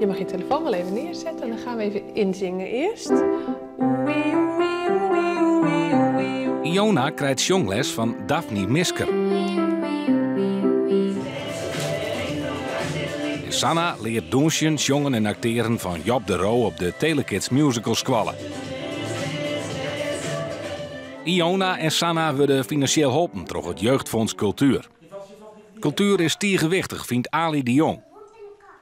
Je mag je telefoon wel even neerzetten en dan gaan we even inzingen eerst. Iona krijt sjongles fan Daphne Misker. En Sanna leart dûnsjen, sjongen en aktearen fan Job de Roo op de Telekids Musical Skoalle. Iona en Sanna wurde finansjeel holpen troch it Jeugdfonds Cultuur. Kultuer is tige wichtich, fynt Ali de Jong.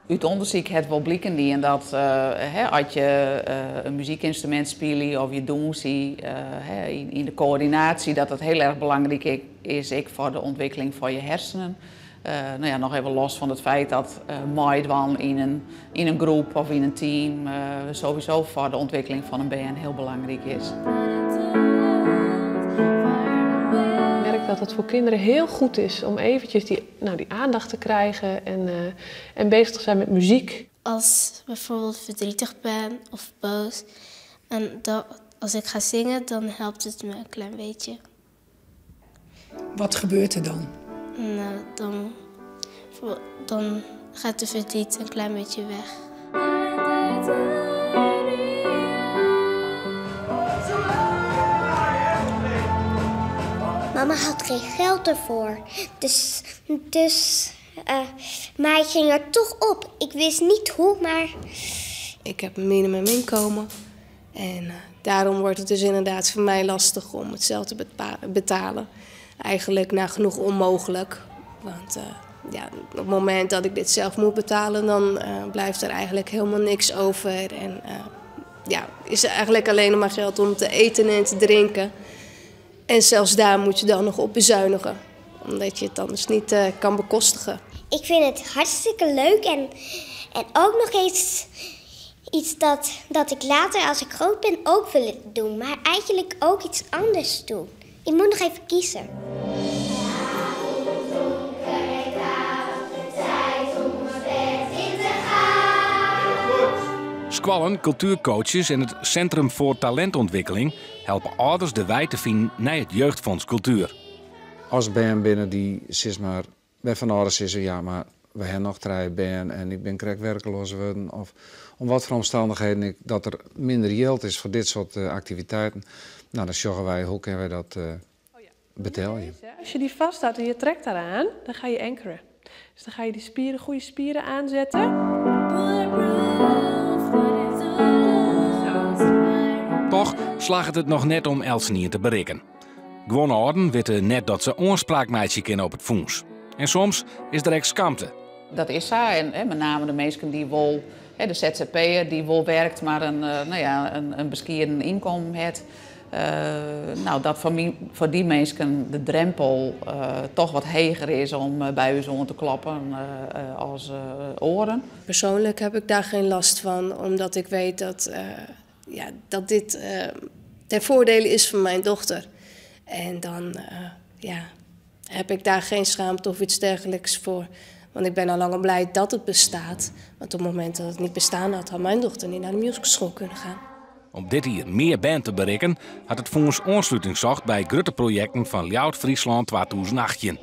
Ut ûndersyk hat wol bliken dien dat as je in muzykynstrumint spylje of je dûnsje yn de koördinaasje, dat dat hiel erch belangryk is ek foar de ûntwikkeling fan je hersenen. No ja, noch even los fan it feit dat meidwaan yn in groep of yn in team sowieso foar de ûntwikkeling fan in bern hiel belangryk is. Ik merk dat het voor kinderen heel goed is om eventjes die, nou, die aandacht te krijgen en, en bezig te zijn met muziek. Als ik bijvoorbeeld verdrietig ben of boos en dat, als ik ga zingen, dan helpt het me een klein beetje. Wat gebeurt er dan? Nou, dan gaat de verdriet een klein beetje weg. Mama had geen geld ervoor. Dus, maar ik ging er toch op. Ik wist niet hoe, maar... Ik heb een minimuminkomen. En daarom wordt het dus inderdaad voor mij lastig om het zelf te betalen. Eigenlijk nagenoeg onmogelijk. Want ja, op het moment dat ik dit zelf moet betalen, dan blijft er eigenlijk helemaal niks over. En ja, is er eigenlijk alleen nog maar geld om te eten en te drinken. En zelfs daar moet je dan nog op bezuinigen, omdat je het anders niet kan bekostigen. Ik vind het hartstikke leuk en ook nog eens iets dat ik later als ik groot ben ook wil doen. Maar eigenlijk ook iets anders doen. Ik moet nog even kiezen. Skoallen, kultuercoaches en it Centrum voor Talentontwikkeling helpe âlders de wei te finen nei it Jeugdfonds Cultuur. As bern binne dy't sis mar, wêrfan âlders sizze, ja, mar we hawwe noch 3 bern en ik bin krekt werkloos wurden, of om wat foar omstannichheden ek, dat der minder jild is foar dit soart aktiviteiten, nou, dan sjogge wy hoe kinne wy dat betelje. Als je die vasthoudt en je trekt daaraan, dan ga je ankeren. Dus dan ga je die spieren, goede spieren aanzetten. Toch slagget it noch net om eltsenien te berikken. Guon âlden witte net dat se oanspraak meitsje kinne op it fûns. En soms is der ek skamte. Dat is sa. En, hè, met name de minsken dy't wol, hè, de ZZP'er dy't wol wurket, mar in, no ja, in beskieden ynkommen hat. Nou, dat foar dy minsken de drempel toch wat heger is om by ús oan te kloppen as oaren. Persoonlijk heb ik daar geen last van, omdat ik weet ja, dat dit ten voordele is van mijn dochter. En dan ja, heb ik daar geen schaamte of iets dergelijks voor. Want ik ben al lang al blij dat het bestaat. Want op het moment dat het niet bestaan had, had mijn dochter niet naar de musicalschool kunnen gaan. Om dit jier mear bern te berikken, hat it fûns oansluting socht by grutte projekten fan Ljouwert Fryslân 2018.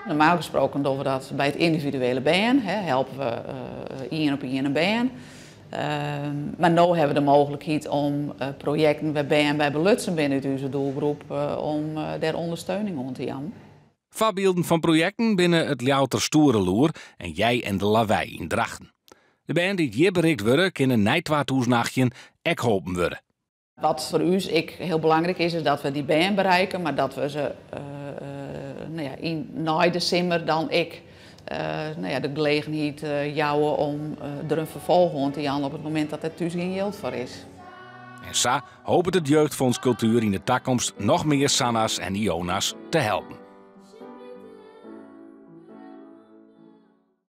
Normaal gesproken doen we dat by it yndividuele bern, hè, helpe we ien op ien in bern. Mar no hawwe we de mooglikheid om projekten wêr't bern by belutsen binne út ús doelgroep, om dêr ûndersteuning oan te jaan. Foarbylden fan projekten binne it Ljouwerter Stoere Loer en Jij en de Lawei yn Drachten. De bern dy't hjir berikt wurde, kinne nei 2018 ek holpen wurde. Wat foar ús ek hiel belangryk is, is dat we dy bern berikke, mar dat we se no ja, nei de simmer dan ek no ja, de gelegenheid jouwe om der in ferfolch oan te jaan op it momint dat der thús gjin jild foar is. En sa hopet it Jeugdfonds Cultuur yn de takomst noch mear Sanna's en Iona's te helpen.